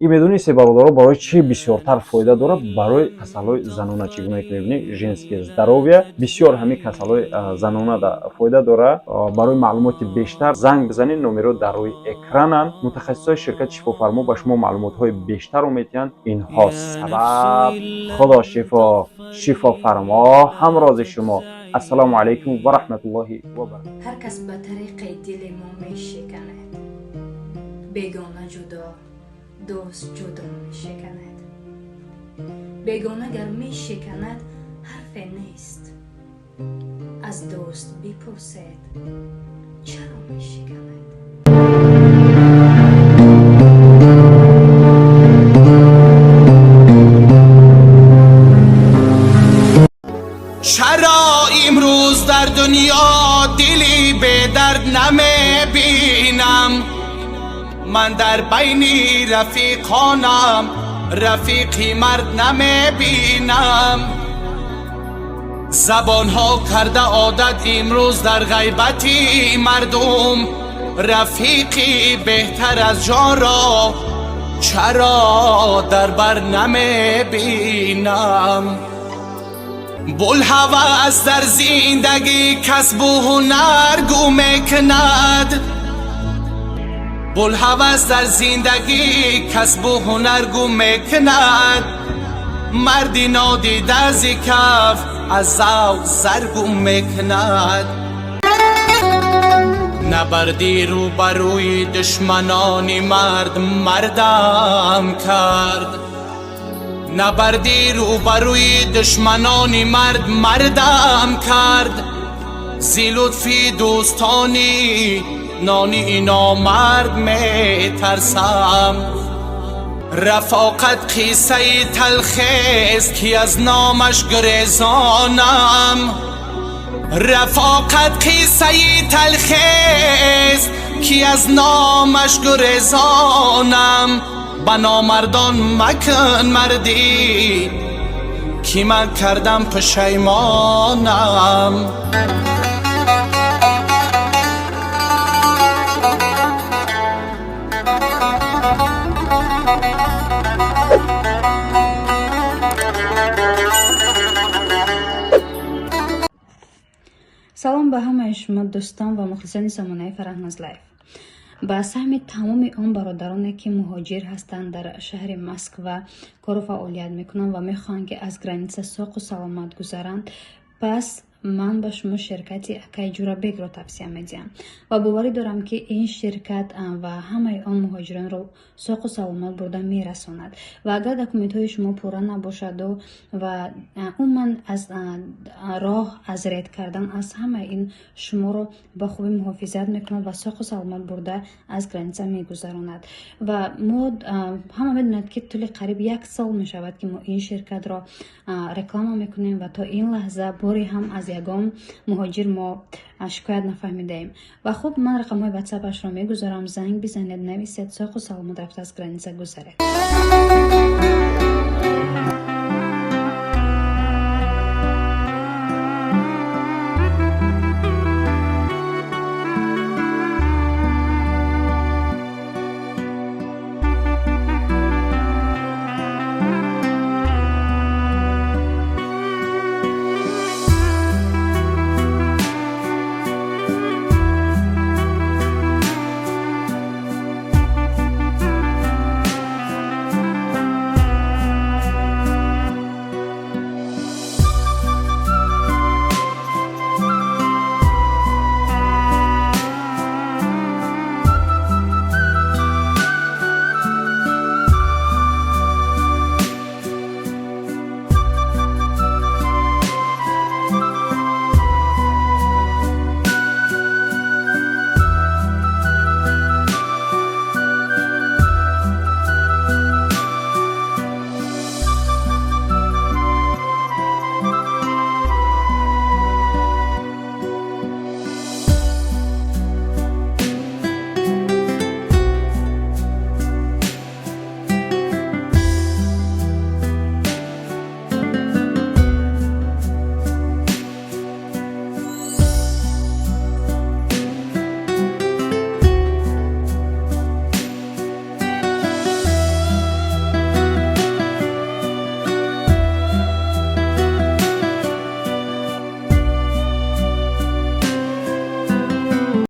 И медонисте, бародаро, барои чӣ бисёртар фоида дорад? Барои касалҳои занона. Чӣ гуна ки мебинед, женское здоровье, бисёр ҳамин касалҳои занона фоида дорад. Барои маълумоти бештар занг бизанед, номерҳо дар рӯи экрананд. Мутахассисои ширкати Шифофармо ба шумо маълумотҳои бештарро медиҳанд. Инҳо сабаб, Худо шифо, Шифофармо ҳамрози шумо. Ассалому алайкум ва раҳматуллоҳи ва баракатуҳ. Ҳар кас ба тариқи дили мо мешиканад, бегона ҷудо, дӯст ҷудо мешиканад. Бегона гар мешиканад, ҳарфе нест, аз дӯст бипурсед, чаро мешиканад. Чаро имрӯз дар дунё дили бедард намебинам? Ман дар байни рафиқонам рафиқи мард намебинам. Забонҳо карда одат имрӯз дар ғайбати мардум, рафиқи беҳтар аз ҷонро чаро дар бар намебинам? Булҳавас дар зиндагӣ касбу ҳунар гӯ мекунад, булҳавас дар зиндагӣ касбу ҳунар гӯ мекунад, марди нодида зи каф аз завқ зар гум мекунад. Набарди рӯбарӯи душманони мард мардам кард, набарди рӯбарӯи душманони мард мардам кард, зи лутфи дӯстони нони номард метарсам. Рафоқат қиссаи талхест, ки аз номаш гурезонам, рафоқат қиссаи талхест, ки аз номаш гурезонам. Ба номардон макун мардӣ, ки ман кардам пушаймонам. Салом ба ҳамаи шумо, дӯстон ва мухлисони сомонаи Фараҳноз Лайф. Ба саҳми тамоми он бародароне, ки муҳоҷир ҳастанд, дар шаҳри Москва кору фаъолият мекунанд ва мехоҳанд, ки аз граница соқу саломат гузаранд, пас ман ба шумо ширкати акай Ҷурабекро тавсия медиҳам ва боварӣ дорам, ки ин ширкат ва ҳамаи он муҳоҷиронро соқу саломат бурда мерасонад. Ва агар документҳои шумо пурра набошаду ва умуман аз роҳ аз ред кардан, аз ҳамаи ин шуморо ба хубӣ муҳофизат мекунад ва соқу саломат бурда аз граница мегузаронад. Ва мо ҳама медонад, ки тӯли қариб як сол мешавад, ки мо ин ширкатро реклама мекунем ва то ин лаҳза боре ҳам аз ягон муҳоҷир мо шикоят нафаҳмидаем. Ва хуб, ман рақамҳои ватсапашро мегузорам, занг бизанед, нависед, соқу саломат рафта аз граница гузаред.